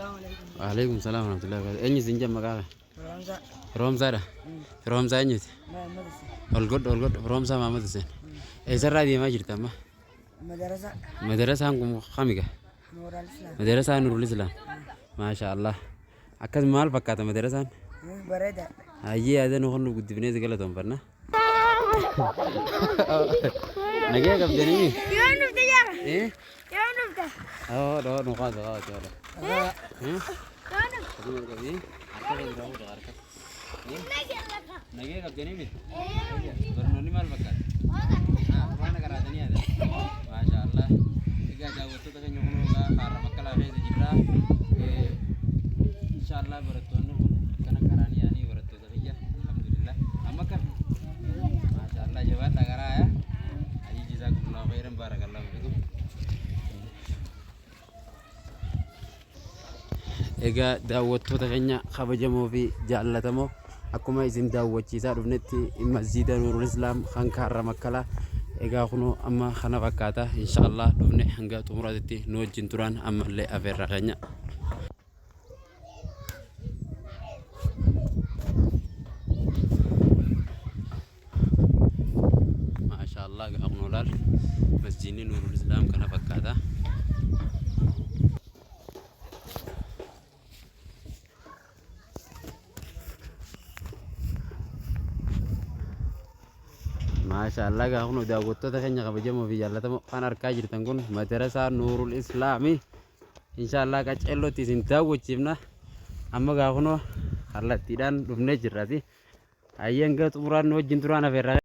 Waalaikum salaam warahmatullahi wabarakatuh. Eenyu isin jedha maqaa kee? Firoomsaadha. Firoomsaa eenyuti? Ol godhu ol godhu Firoomsaa Maamad Hussein. Eessarraa deemaa jirta amma? Madarasa. Madarasaan kun kamiga? Nuural Islam. Madarasaan Nuurul Islaam. Maasha Allah. Akkas maal fakkaata madarasaan? Bareeda. Hayyee yaada nu kennuuf guddifnee si galatoonfanna. Nagaya qabdanii? Yoom dhufte jaara? Eh? Yoom dhufte? Oo, dhoo nu kaasa kaasa dhoo. Yoom Eh? dhufte? Akkuma qabdii? Harka kee biraa fuudha harka. Eh? Nagaya qabdanii miti? Barnoonni maal fakkaata? Quraana qaraatanii yaada? Maasha Allah. Egaa daawwattoota keenya kunoo egaa kaarra makkalaa keessa jirra. Insha Allah barattoonni kun kana qaraanii yaanii barattoota kiyya. Alhamdulillah. Amma akkam? Maasha Allah jabaadhaa qaraa yaa. Hajii jazaakumullahu khairan baarakallahu fikum. Egaa daawwattoota keenya kabajamoo fi jaallatamoo akkuma isin daawwachiisaa dhufnetti masjiida Nuurul Islaam kan Kaarra Makkalaa egaa kunoo amma kana fakkaata inshaallah dhufne hanga xumuraatitti nu wajjin turaan ammallee afeerra keenya. Maasha Allah egaa kunoo laal masjiidni Nuurul Islaam kana fakkaata. Maasha Allah egaa kunoo daawwattoota keenya kabajamoo fi jaallatamoo kan arkaa jirtan kun madarasaa Nuurul Islaami. Insha Allah qaceellootti isin daawwachiifna. Amma egaa kunoo kallattiidhaan dhufnee jirraati. Hayyee hanga xumuraan nu wajjin turaan afeerraa.